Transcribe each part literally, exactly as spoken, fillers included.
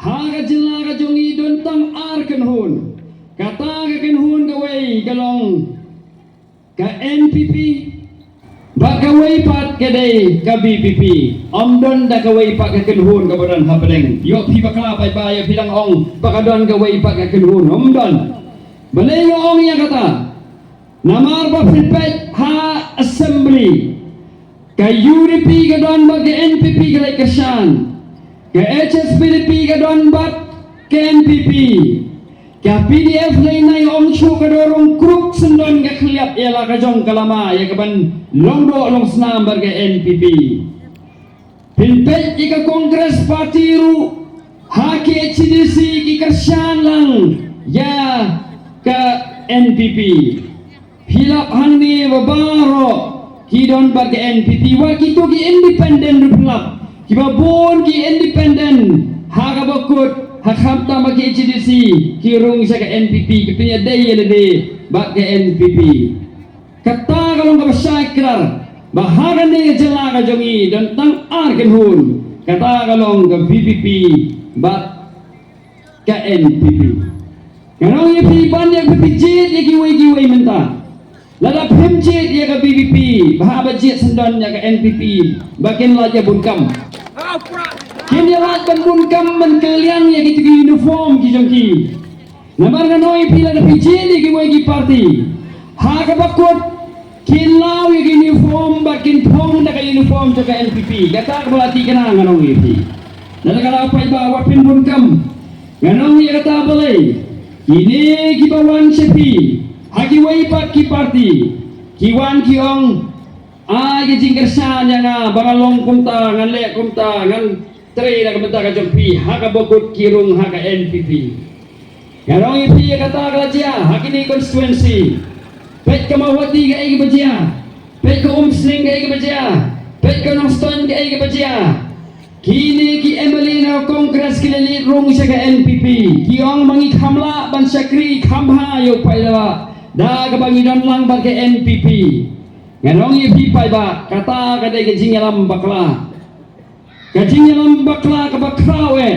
Ha ka jylla ka jong ngi don tang ar kynhun. Kata ka kynhun kawei ka long ka N P P, bad kawei pat ka dei ka V P P. Ym don da kawei pat ka kynhun kaba don hapdeng. Ïoh phi bakla paidbah, ïoh phi dang ong ba ka don kawei pat ka kynhun. Ym don. Balei nga ong ïa kata? Namar ba phi peit ha Assembly, ka U D P ka don bad ka N P P ka leit kyrshan. Ka H S P D P ka don bad ka N P P. Ka P D F lei nai ong shuh ka don rung kruk syndon ka khliap ïa la ka jong ka lama ïa ka ban long doh long snam bad ka N P P. Phin peit ïa ka Congress Party ruh ha K H A D C ki kyrshan lang ïa ka N P P. Phi lap hangne ba baroh ki don bad ka N P P, wat kito ki independent ruh phi lap. Kiba bun ki independent ha kaba kut ha khamtam ba K H A D C ki rung sha ka N P P, ki pynïadei ïa lade bad ka N P P. Kata ka long kaba shai kdar ba ha kane ka jylla ka jong ngi don tang ar kynhun. Kata ka long ka V P P bad ka N P P. Nga ong ïa phi ban ïa phi jied ïa kiwei kiwei mynta. Lada phim jied ïa ka V P P, ba haba jied syndon ïa ka N P P, ba kin lait ïa bun kam. Kin ïa lait ban bun kam, ban kylliang ïa kito ki uniform ki jong ki. Namar nga ong ïa phi lada phi jied ïa kiwei ki party, ha kaba kut kin law ïa ki uniform bad kin phong da ka uniform jong ka N P P. Kata kaba la thikna nga ong ïa phi. Lada ka la paidbah wat phin bun kam. Nga ong ïa kata balei kine kiba wan sha phi ha kiwei pat ki party ki wan ki ong, ai ka jingkyrshan ïa nga ba nga long kumta, ngan leh kumta, ngan trei na ka bynta ka jong phi, ha kaba kut ki rung ha ka N P P. Nga ong ïa phi ïa kata ka la jia ha kine constituency. Peit ka Mawhati kaei kaba jia. Peit ka Umsning kaei kaba jia. Peit ka Nongstoiñ kaei kaba jia. Kine ki M L A na Congress ki la leit rung sha ka N P P. Ki ong ba ngi kham lah ban shakri kham bha ïa u paidbah da kaba ngi don lang bad ka N P P. Nga ong ïa phi paidbah, kata ka dei ka jingïalam bakla. Ka jingïalam bakla kaba khraw eh.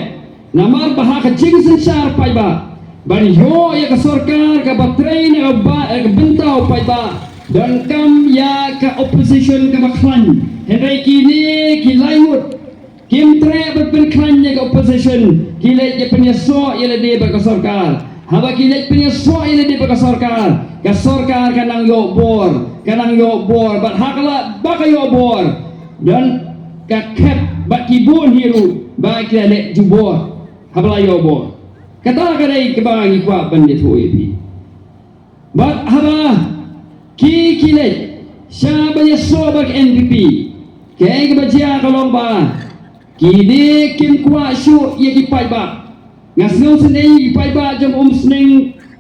Namar ba ha ka jingsynshar paidbah ban ïoh ïa ka sorkar kaba trei na ka ba, eh, ka bynta u paidbah, donkam ïa ka opposition kaba khlaiñ. Hynrei kine ki lai ngut kim treh ban pynkhlaiñ ïa ka opposition, ki leit ïa pynïasoh ïa lade bad ka sorkar. Haba ki leit pynïasoh ïa lade bad ka sorkar, ka sorkar ka nang ïoh bor, ka nang ïoh bor, bad ha ka la ba ka ïoh bor, don ka khep bad ki bun hi ruh ba ki la leh jubor haba la ïoh bor. Kata ka dei kaba ngi kwah ban ïathuh ïa phi. Bad haba ki, ki leit sha ban ïasoh bad ka N P P, kaei kaba jia ka long ba kine kim kwah shuh ïa ki paidbah. Nga sngew sngewsih ïa ki paidbah jong Umsning,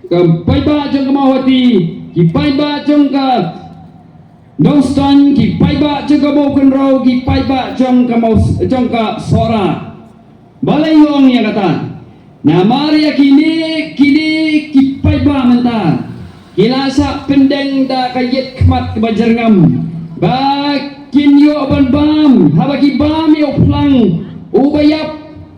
ki paidbah jong ka Mawhati, ki paidbah jong ka Nongstoiñ, ki paidbah jong ka Mawkynrew, ki paidbah jong ka Maw, jong ka Sohra. Balei nga ong ïa kata? Namar ïa kine, kine ki paidbah mynta ki la shah pyndeng da ka ïit khmat kaba jyrngam ba kin ïoh ban bam. Haba ki bam ïa u phlang uba ïap,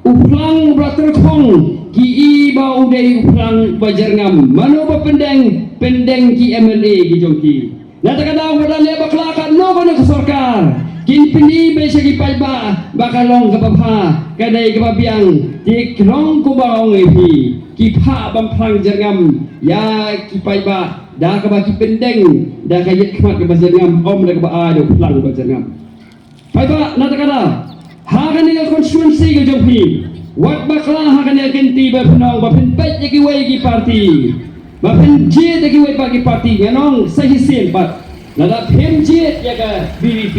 u phlang uba tyrkhong, ki i ba u dei u phlang uba jyrngam. Mano ba pyndeng? Pyndeng ki M L A ki jong ki. Na kata ka daw, wat la leh bakla katno katno ka sorkar, kin pyni beit sha ki paidbah ba ka long kaba bha, ka dei kaba biang. Te ki long kumba nga ong ïa phi, ki phah ban phlang jyrngam ïa ki paidbah da kaba ki pyndeng da ka ïit khmat kaba jyrngam, ym da kaba ai da u phlang ba jyrngam. Paidbah na kata ka daw, ha kane ka constituency ka jong phi, wat bakla ha kane ka kynti ba phin ong ba phin peit ïa kiwei ki party, ba phin jied ïa kiwei pat ki party. Nga ong sa shisien pat, lada phim jied ïa ka V P P,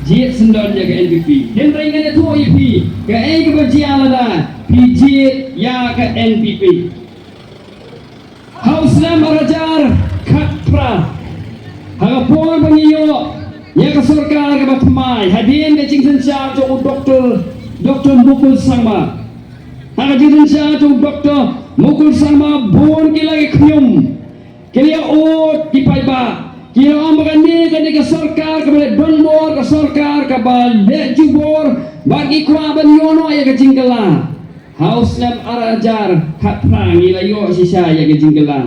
jied syndon ïa ka N P P. Hynrei ngan ïathuh ïa phi kaei kaba jia lada phi jied ïa ka N P P. Ha u snem ar hajar khatphra, ha ka por ba ngi ïoh ïa ka sorkar kaba thymmai, hadien ka jingsynshar jong u Doktor, Doktor Mukul Sangma. Ha ka jingsynshar jong u Doktor Mukul Sangma, bun ki la ïa khñium, ki la ïa ud ki paidbah, ki la ong ba kane ka dei ka sorkar kaba leh donbor, ka sorkar kaba leh jubor, bad ki kwah ban ïoh noh ïa ka jingkylla. Ha u snem ar hajar khatphra ngi la ïoh shisha ïa ka jingkylla.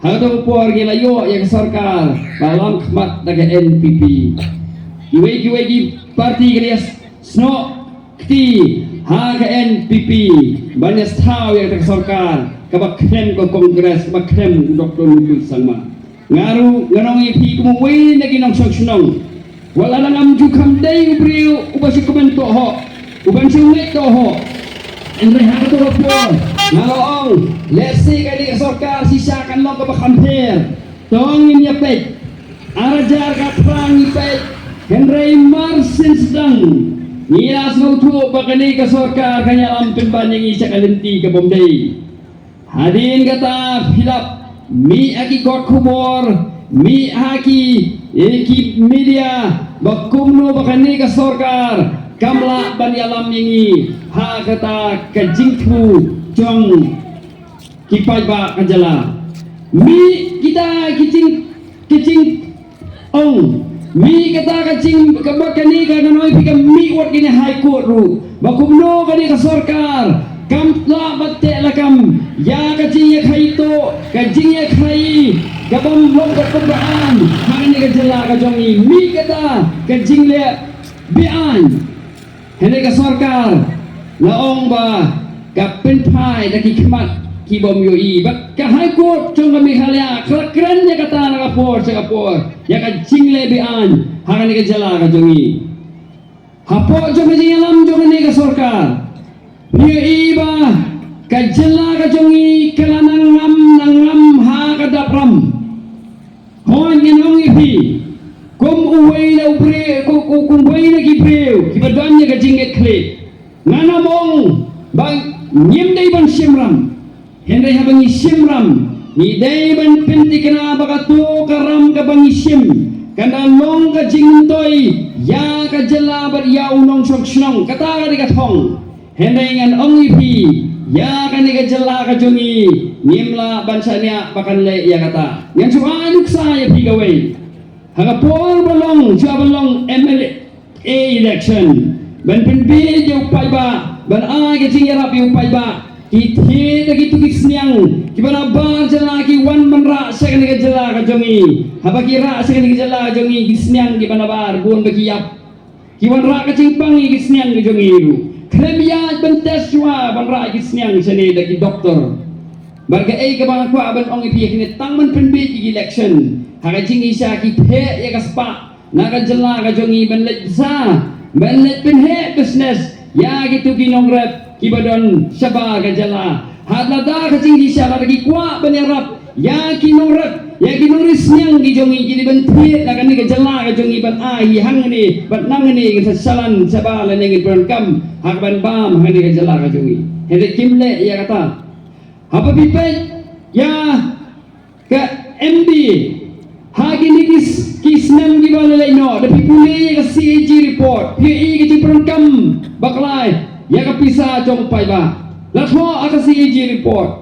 Ha kato ka por ngi la ïoh ïa ka sorkar ba lam khmat da ka N P P. Kiwei kiwei ki parti ki la ïa snoh kti ha ka N P P ban ïa sthaw ïa kata ka sorkar kaba khlem ka Congress, kaba khlem u Doctor Mukul Sangma. Nga ruh ngan ong ïa phi kum uwei na ki nongshong shnong. Wat la ngam ju kham dei u briew uba shu kmen tohok, uban shu ngeit tohok. Hynrei ha kato ka por nga la ong, lehse kane ka sorkar shisha kan long kaba kham pher. To ngin ïa peit. Ar hajar khatphra ngi peit. Hynrei mar sien sdang ngi la sngewthuh ba kane ka sorkar kan ïalam pynban ïa ngi sha ka lynti ka bym dei. Hadien kata phi lap mih ha ki kot khubor, mih ha ki, eh, ki media ba kumno ba kane ka sorkar kam lah ban ïalam ïa ngi ha kata ka jingthmu jong ki paidbah ka jylla. Mih kita ki jing, ki jing ong, mih kata ka jing, kaba kane ka ngan ong ïa phi ka mih wat kane High Court ruh ba kumno kane ka sorkar kam lah ban teh lakam ïa ka jingïakhaii to, ka jingïakhaii ka bym long ka pynban ha kane ka jylla ka jong ngi. Mih kata ka jingleh beaiñ. Hynrei ka sorkar la ong ba ka pynphai da ki khmat ki bym ïohi. Bad ka High Court jong ka Meghalaya ka la kren ïa kata na ka por sha ka por ïa ka jingleh beaiñ ha kane ka jylla ka jong ngi. Hapoh jong ka jingïalam jong kane ka sorkar, phi ïohi ba ka jylla ka jong ngi ka la nang ngam nang ngam ha ka dap ram. Hooid, ngan ong ïa phi, kum uwei na u briew, kum, kum, kum uwei na ki briew kiba don ïa ka jingngeit khlieh, ngan ym ong ba ngim dei ban shim ram. Hynrei haba ngi shim ram, ngi dei ban pynthikna ba kato ka ram kaba ngi shim kan da long ka jingmyntoi ïa ka jylla bad ïa u nongshong shnong. Kata ka dei ka thong. Hynrei ngan ong ïa phi, ïa kane ka jylla ka jong ngi, ngim lah ban shaniah ba kan leh ïa kata. Ngan shu ai nuksa ïa phi kawei. Ha ka por ba long, shuwa ba long M L A election, ban pynbiej ïa u paidbah, ban ai ka jingïarap ïa u paidbah, ki thied da kito ki sniang kiba nabar jylla ki wan ban rah sha kane ka jylla ka jong ngi. Haba ki rah sha kane ka jylla ka jong ngi, ki sniang kiba nabar bun ba ki ïap. Ki wanrah ka jingpang ïa ki sniang ka jong ngi ruh. Khlem ïaid ban test shuwa ban rah ïa ki sniang shane da ki doktor. Bad kaei kaba nga kwah ban ong ïa phi ïa kine, tang ban pynbiej ïa ki election, ha ka jingshisha ki pheh ïa ka spah na ka jylla ka jong ngi ban leit bsa, ban leit pynheh business ïa kito ki nongrep kiba don shabar ka jylla. Haba lada ka jingshisha lada ki kwah ban ïarap ïa ki nongrep, ïa ki nongri sniang ki jong ngi, ki dei ban thied na kane ka jylla ka jong ngi ban ai hi hangne, bad nangne ngin sa shalan shabar lane ngin pyndonkam ha kaban bam hangne ka jylla ka jong ngi. Hynrei kim leh ïa kata. Haba phi peit ïa ka M D A ha kine ki s-, ki snem kiba la leit noh, da phi pule ïa ka C A G report, phi ïohi ka jingpyndonkam bakla ïa ka pisa jong u paidbah. La thoh ha ka C A G report.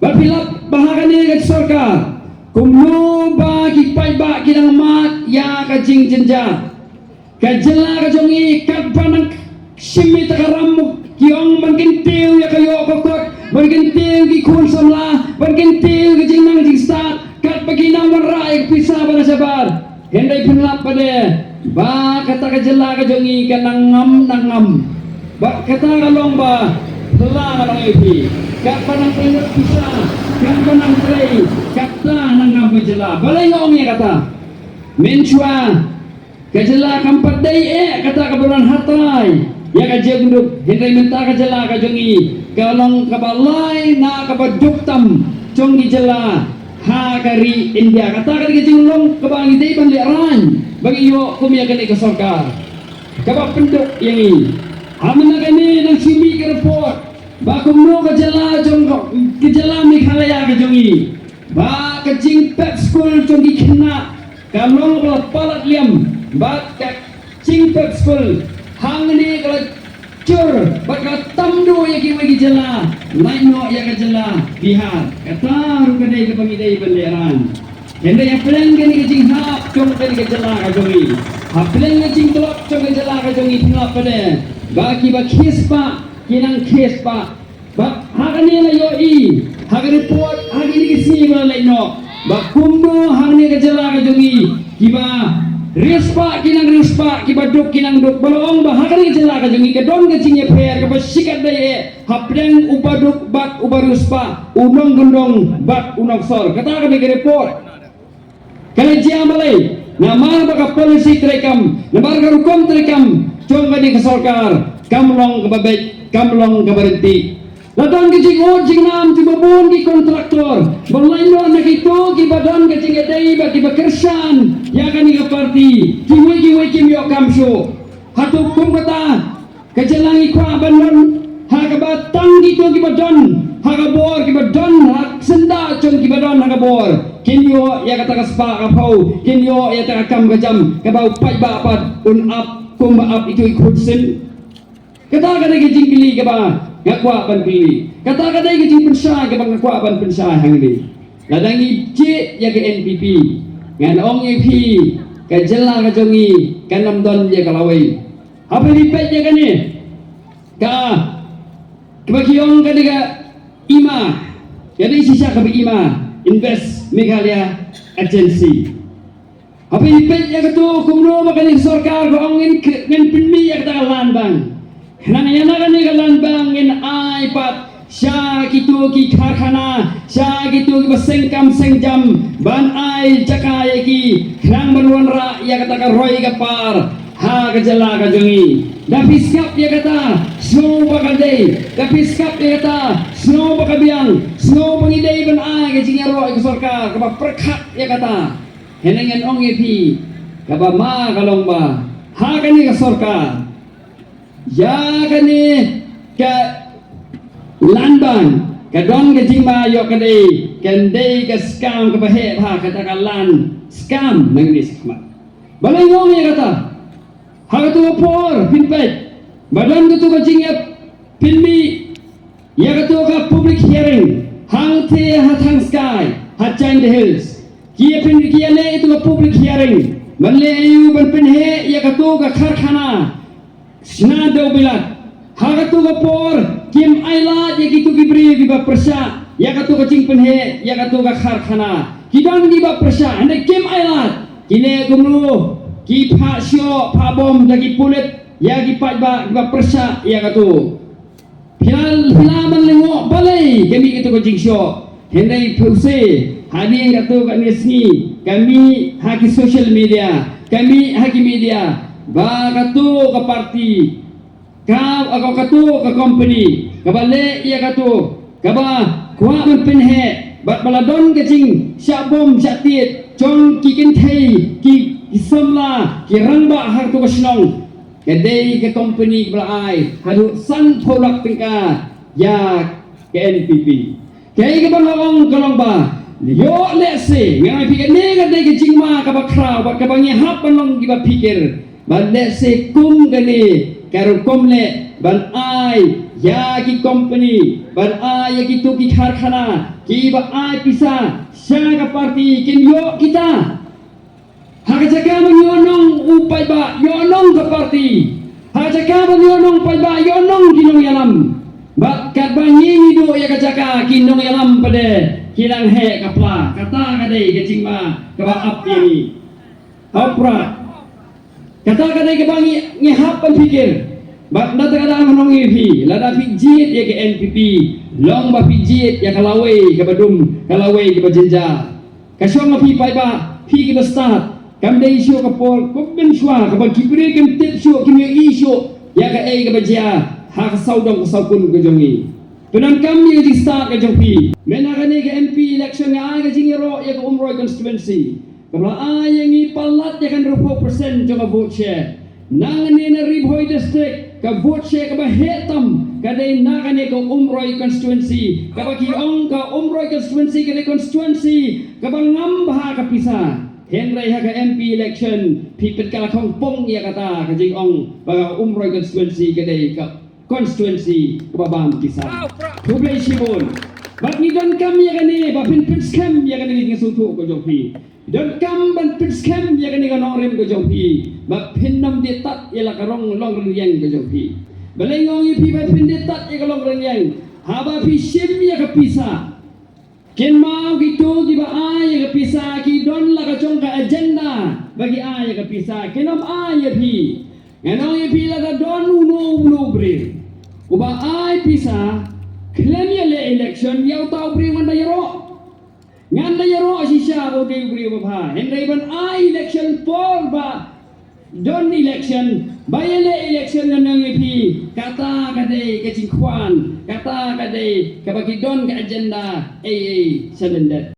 Bad phi lap ba ha kane ka sorkar, kumno ba ki paidbah ki dang mad ïa ka jingjynjar. Ka jylla ka jong ngi katba nang shim ïa ka ram, ki ong ban kyntiew ïa ka ïoh ka kot, ban kyntiew ki khun samla, ban kyntiew ki jingnang jingstad, katba ki nang wanrah ïa ka pisa ba na shabar. Hynrei phin lap pat de ba kata ka jylla ka jong ngi ka nang ngam nang ngam. Ba kata ka long ba phylla ka long ïa phi. Katba nang pynlut pisa, katba nang trei, kata nang ngam ka jylla. Balei nga ong ïa kata? Mynshuwa ka jylla kam pat dei eh kata kaba don ha trai ïa ka jaitbynriew, hynrei mynta ka jylla ka jong ngi ka long kaba lai na kaba duk tam jong ki jylla ha ka ri India. Kata ka dei ka jinglong kaba ngi dei ban lehraiñ ba ngi ïoh kum ïa kane ka sorkar kaba pynduk ïa ngi. Ha mynta kane nang shu mih ka report ba kumno ka jylla jong ka jylla Meghalaya ka jong ngi, ba ka jingpep skul jong ki khynnah ka long kaba la palat liam, bad ka jingpep skul hangne ka la jur bad ka la tam duh ïa kiwei ki jylla, lait noh ïa ka jylla Bihar. Kata ruh ka dei kaba ngi dei ban lehraiñ. Hynrei ha pleng kane ka jinghap jong kane ka jylla ka jong ngi, ha pleng ka jingtlot jong ka jylla ka jong ngi, phin lap pat de ba kiba khie spah ki nang khie spah. Ba ha kane la ïohi ha ka report ha kine ki sngi ba la leit noh ba kumno ha kane ka jylla ka jong ngi kiba riewspah ki nang riewspah, kiba duk ki nang duk. Ba la ong ba ha kane ka jylla ka jong ngi ka don ka jingïapher kaba shikatdei eh hapdeng u baduk bad u bariewspah, u nongkyndong bad u nongsor. Kata ka dei ka report. Ka la jia balei? Namar ba ka policy treikam, namar ka rukom treikam jong kane ka sorkar kam long kaba beit, kam long kaba ryntih. La don ka jingud jingnam jong ba bun ki kontraktor ba lait noh na kito kiba don ka jingïadei bad kiba kyrshan ïa kane ka parti. Kiwei kiwei kim ïoh kam shuh. Hato kum kata ka jylla ngi kwah ban don ha kaba tang kito kiba don ha ka bor, kiba don ha ka syndah jong kiba don ha ka bor kin ïoh ïa kata ka spah ka phew, kin ïoh ïa kata ka kam ka jam kaba u paidbah pat un ap kumba ap ito i khun sien? Kata ka dei ka jingkylli kaba nga kwah ban kylli. Kata ka dei ka jingpynshai kaba nga kwah ban pynshai hangne. Lada ngi jied ïa ka N P P, ngan ong ïa phi, ka jylla ka jong ngi kan ym don ïa ka lawei. Haba ngi peit ïa kane ka, kaba ki ong ka dei ka IMA, ka dei shisha kaba IMA, Invest Meghalaya Agency. Haba ngi peit ïa kato kumno ba kane ka sorkar ka ong ngin, ngin pynmih ïa kata ka land bank. Khnang ïa na kane ka land bank ngin ai pat sha kito ki karkhana, sha kito kiba seng kam seng jam ban ai jaka ïa ki khnang ban wanrah ïa kata ka roi ka par ha ka jylla ka jong ngi. Da phi sngap ïa kata, sngew ba ka dei, da phi sngap ïa kata, sngew ba ka biang, sngew ba ngi dei ban ai ka jingïaroh ïa ka sorkar kaba pyrkhat ïa kata. Hynrei ngan ong ïa phi, kaba ma ka long ba ha kane ka sorkar, ïa kane ka land bank ka don ka jingma ïoh ka dei, kan dei ka scam kaba heh bha, kata ka land scam nangne shakhmat. Balei nga ong ïa kata? Ha kato ka por phin peit ba don kato ka jingïapynmih ïa kato ka public hearing hangtei ha Thangskai, ha Jaintia Hills. Ki ïapyn, ki ïaleh ïa kato ka public hearing ban leh aïu, ban pynheh ïa kato ka karkhana shna dewbilat. Ha kato ka por kim ailad ïa kito ki briew kiba pyrshah ïa kato ka jingpynheh ïa kato ka karkhana. Ki don kiba pyrshah, hynrei kim ailad. Ki leh kumno? Ki phah shoh, phah bom da ki pulit ïa ki paidbah kiba pyrshah ïa kato. Phi lah, phi lah ban lyngngoh balei ka mih kato ka jingshoh. Hynrei phi sngewthuh, hadien kato kane ka sngi ka mih ha ki social media, ka mih ha ki media ba kato ka party, ka, ka, kato ka company kaba leh ïa kato, kaba kwah ban pynheh bad ba la don ka jingshah bom shah tied jong ki kynthei, ki, ki samla, ki rangbah ha kato ka shnong. Ka dei ka company kaba la ai haduh sanphew lak tyngka ïa ka N P P. Kaei kaba nga ong ka long ba, ïoh lehse, nga ong ïa phi, kane ka dei ka jingma kaba khraw bad kaba ngi hap ban long kiba phikir. Bad lehse kum kane ka rukom leh ban ai ïa ki company, ban ai ïa kito ki karkhana kiba ai pisa sha ka party, kin ïoh kita. Ha ka jaka ban ïoh nong u paidbah, ïoh nong ka party. Ha ka jaka ban ïoh nong paidbah, ïoh nong ki nongïalam. Bad katba ngi, ngi duh ïa ka jaka, ki nongïalam pat de ki nang heh ka pla. Kata ka dei ka jingma kaba ap ïa ngi. Hapdeng kata ka dei kaba ngi, ngi hap ban phikir. Bad na kata ka daw ngan ong ïa phi, lada phi jied ïa ka N P P, long ba phi jied ïa ka lawei kaba dum, ka lawei kaba jynjar. Ka shong ha phi paidbah, phi kiba stad. Kam dei shuh ka por kaba mynshuwa kaba ki briew kim tip shuh, kim ïohi shuh ïa kaei kaba jia ha ka sawdong ka sawkun ka jong ngi. Pyndonkam ïa ka jingstad ka jong phi. Mynta kane ka M P election nga ai ka jingïaroh ïa ka Umroi constituency kaba la ai ïa ngi palat ïa ka hynriewphew percent jong ka vote share. Nangne na Ri Bhoi District, ka vote share kaba heh tam ka dei na kane ka Umroi constituency, kaba ki ong ka Umroi constituency ka dei constituency kaba ngam bha ka pisa. Hynrei ha ka M P election phi pynkylla khongpong ïa kata ka jingong ba ka Umroi constituency ka dei ka constituency kaba bam pisa. Khublei shibun. Bad ngi donkam ïa kane ba phin pynskhem ïa kane ka jingsngewthuh ka jong phi. Donkam ban pynskhem ïa kane ka nongrim ka jong phi ba phin nym die tad ïa la ka rong long ka lyngngoh ka jong phi. Balei nga ong ïa phi ba phin dei tad ïa ka long rynïeng? Haba phi shim ïa ka pisa, kynmaw kito kiba ai ïa ka pisa ki don la ka jong ka agenda ba ki ai ïa ka pisa, kin ym ai ïa phi. Ngan ong ïa phi, lada don uno uno u briew uba ai pisa khlem ïaleh election, ïa uta u briew ngan da ïaroh. Ngan da ïaroh shisha ba u dei u briew babha. Hynrei ban ai election por ba don election, ba ïaleh election, ngan ong ïa phi, kata ka dei ka jingkhwan, kata ka dei kaba ki don ka agenda ei ei sha lyndet.